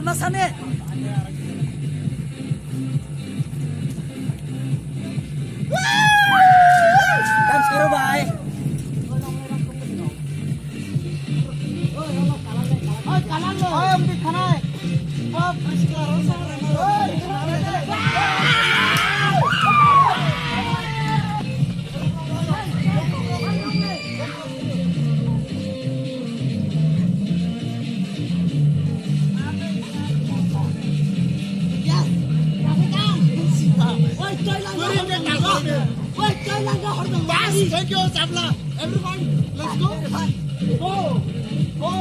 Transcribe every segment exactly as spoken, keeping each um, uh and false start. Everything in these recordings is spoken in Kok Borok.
Masane. Dance karo bhai. Thank you, Chabla. Everyone, let's go. Go. Go.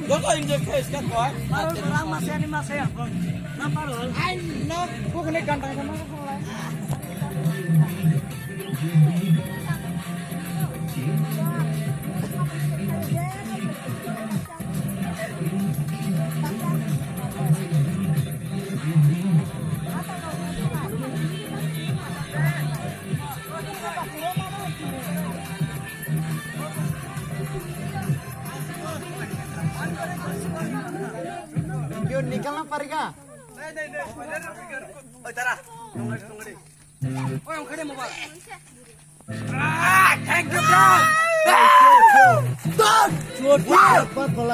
Joto enjoy khe iska koi. Ai, no, kok ni gantang sama. Yo, nikalna parega. Oi, tara. Oi, ang kare mobile. Ah, thank you, bro. Done. Chot, chot, chot, chot.